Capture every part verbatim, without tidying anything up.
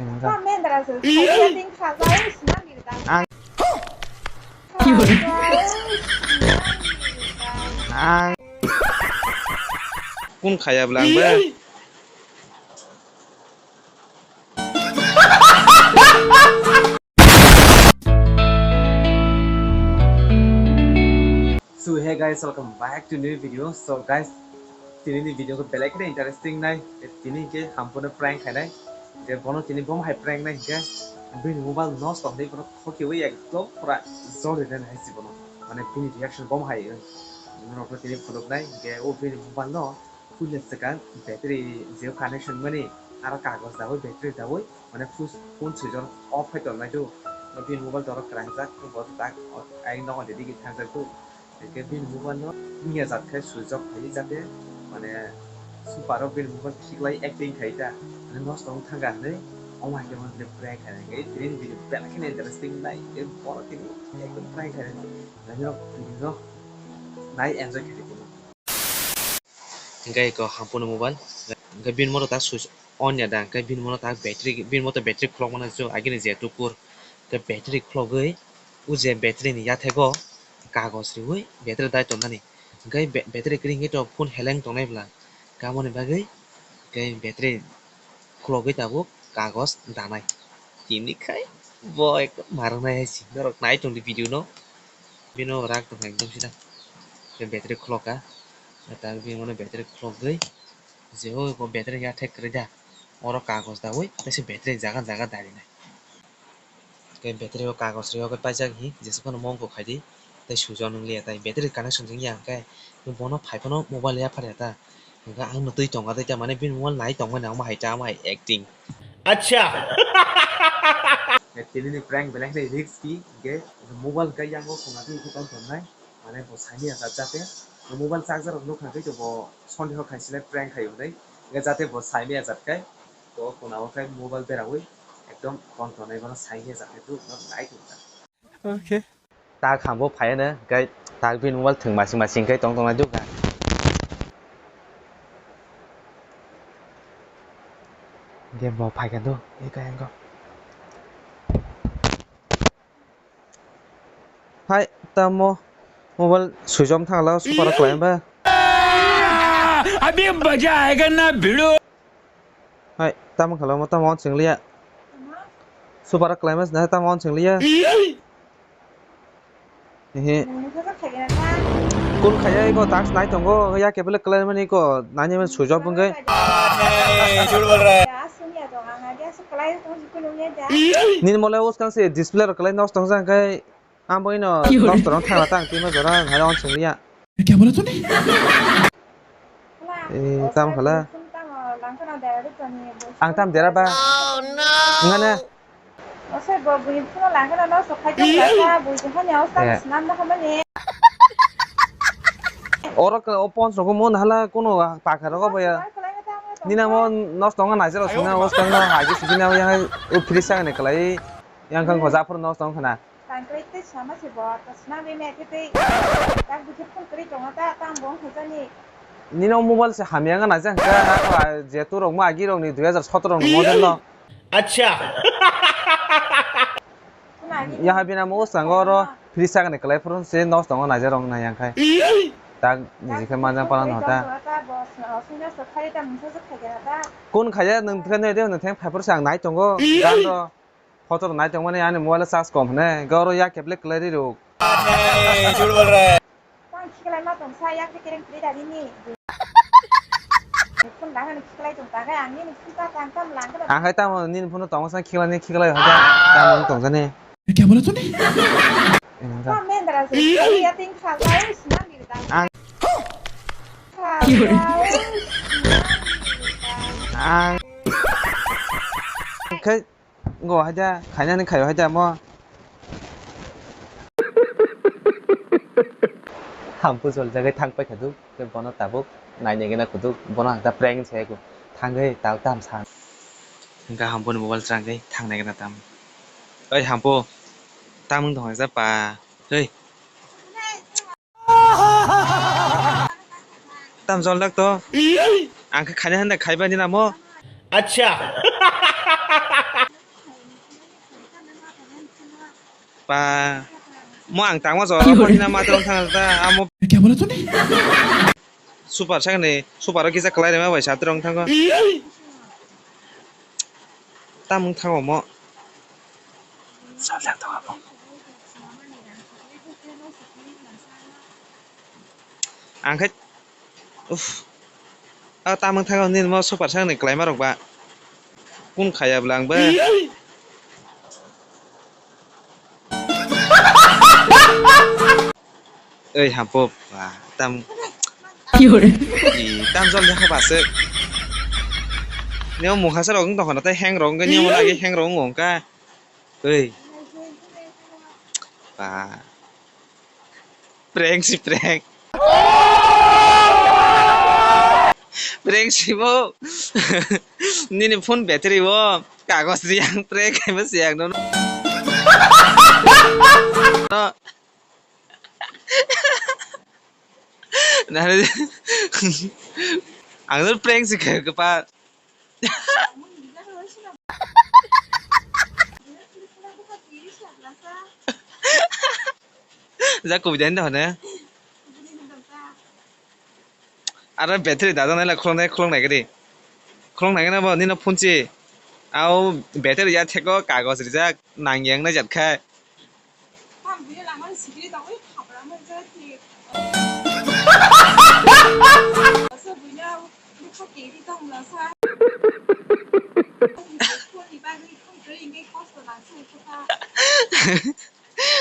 Ang, ang kun khaya bwla ang bai. So hey guys, welcome back to new video. So guys, tini ni video ko belai khe interesting nai. Tini ke hampuna prank khainai. Je bono tini bom hai prank nai ke bini mobile nosto hwnwi bono khokiwi ekdom pura jol rinai hai si bono. Mane bini reaction bom hai. Norok tini phunuk nai ke o bini mobile no puila swkang battery je connection mani aro kagoj dawi battery dawi mane phone switch off khai tongnai do. Bini mobile dorok kwrangjak bo tak ayang nogo digi thangjak do. Hingke bini mobile no wngya jat khai switch off khai jate mane super o bini mobile khiklai acting khai ta mane nosto wng thangkha hinwi omo hai khe mane prank khai nai tini video belai kheno interesting nai tei borok tini ekdom prank khai nai nai rok video no nai enjoy khai tini. Hingke eko hampuni mobile hingke bini moto ta switch on ya da hingke bini moto ta battery bini moto battery khulok mano je agini je tukur hingke battery khulogwi o je battery ni yathego kagoj riwi battery dai tongnani hingke battery kwrwi hingke to phone heleng tongnai bwla kamoni bagwi hingke battery khulogwi tabuk kagoj danai tini khai bo ekdom marwknai hai si norok nai tongdi video no bino rak tongkha ekdom sida battery khulok ka. Tang bini mano battery khulogwi je o bo battery ya thek kwrwi da oro kagoj dawi tei se battery jaga jaga darinai. Tei battery o kagoj rwi o paijak hi jesa phano mongkok khai di tei switch on wng liya tai battery connection wng ya hwnkhe bono phai phano mobile ya phar ya ta hwnkhe ang no twi tonga tei ta mane bini mobile nai tongmani omo hai ta omo hai acting. Acha. Tini ni prank belai khe risky hwnkhe mobile hwnkhe yango khonga twi tong tongnai. Mane bo saimaya jat jate. Bo mobile charger rok nukha khe bo sondeho khai sile prank khai hwnwi. Hingke jate bo saimaya jat khe bo khuna o khe mobile berawi ekdom ton tonwi bono saimaya jat khe duk no nai tongkha. Okay. Tak hambo phaiya no kai tak bini mobile thwng masing masing kai tong tongnai duk. Hingke bo phaikha duk ekai angkho. Hai, tamo mobile switch off thangla, super o kwlai ba. Abhi maza aayega na bhidu. Hai, tamo khala mo tamo on singliya. Super o kwlai ma sina tamo on singliya. Ehe. Kun khaya iko tax nai tongo ya kebele kwlai mani ko nani man switch off wngkhe. Nini mole uskang se display rok kwlai nosto wngkha hwnkhe. Ang bo ino nosto rok thangla tang twi ma jora hai on song ya. Kya bola tune? Eh, tam khala. Ang tam dera ba. Ngana. Osai bo bui phone langkha no nosto khai tong kha, bui tong khani os tam sinam na khamani. Oro ke o pons rok mo nahla kono pakha rok ba ya. Nina mo nosto nga naijaro sina os tam na aji sigi na yang o free sa ne kalai yang kang ko japur nosto khana. Tang kwrwi tei sama se bo, ta swnam ri me khe tei tak bwkhe phone kwrwi tongo ta, tang bo wng kha jani. Nini o mobile se hamya wngna naijak hwnkhe, je turok ma agi rok ni dui hajar sotoro ni model no. Acha. Yaha bina mo swkango oro free sakni kwlai phuru se nosto wngna naijak rok nai yang khai. Tak niji khe manjang palan hota. Kun khaya nwng thai nai de nwng thai phai phuru se ang nai tongo gan ro. Photo rok nai tongmani ani mobile charge kom hwnwi, hwnkhe oro yak khe black kwlai ri rok. Tang khiklai ma tong sa, yak khe kereng kwlai da rini. Phone dang ani khiklai tong ta khe ang nini phone ta tang tam lang khe. Ang hai tamo nini phone tongo sa khiklai ni khiklai hwnkhe tamo wng tong jani. Kya bola tune? Tang mendra se, ya ting kha lai sna ni da. Ang. Kha lai sna ni da. Ang. Khai Ngo hai da, khainani khaio hai da mo. Hampu joljagwi thang paikha duk, tei bono tabuk nainai gana kuduk, bono ang ta prank sai ko. Thangwi tal tam san. Hingka hampuni mobile changwi thangnai gana tam. Oi hampu, tamung dong ja pa. Tam jol dak to. Ang khe khaina handa khaiba ni namo. Acha. Ba. Mo ang tangma jora phatina ma tong thang ta amo. Kya bola tune? Super sakni, super o kisa kwlai rema bai satri rong thango. Tamung thango mo. Saljak thango mo. Ang khe, uff. A tamung thango nini mo super sakni kwlaima rok ba. Kun khaya bwla ang ba. Ei, hapo, ba, tam. Ki hore? I, tam jol jakha ba se. Neo mukha sa rok wng tong khana, tei heng rok wngkha, neo lagi heng rok wng ka. Ei. Ba. Prank si prank. Prank si bo. Nini phone battery bo. Kagos riang prank khaima siang no. Nare ang no prank si khe kapa. Ja kubui dai da hone. Aro battery dada naila khulongnai khulongnai gadi. Khulongnai gana bo nino phunchi. Au battery ya theko kagos rijak nang yang nai jat khai.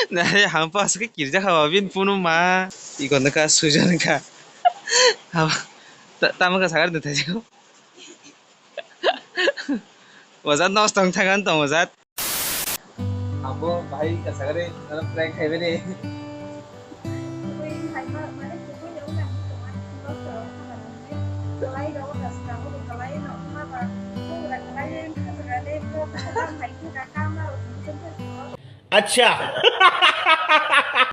Nai hampa aswk kirja kha ba bini phone ma. Iko naka suja naka. Haba. Tamo ka sagar de thajiko. Wajat nosto wng thangani tong wajat. Abo bahai kasagari nana prank khaibani. Acha.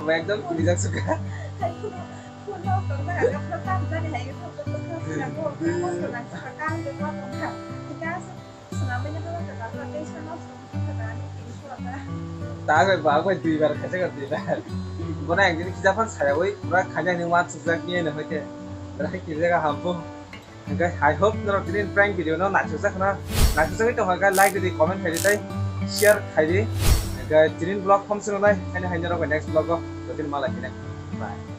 Ekdom kirijak suka. Tag bai bag bai dui bar khaijak dui bar. Bono ekdin kisa phan sayawi pura khaina ni wan sukjak ni no hoite. Bera khe kirijak hampu. Hingke I hope norok tini prank video no naithokjak khna. Naithokjagwi tongkha hingke like ridi, comment khaidi tei share khaidi. Hingke tini vlog khomsongnai, haino haino norok bai next vlog o jotono malai phina. Bye.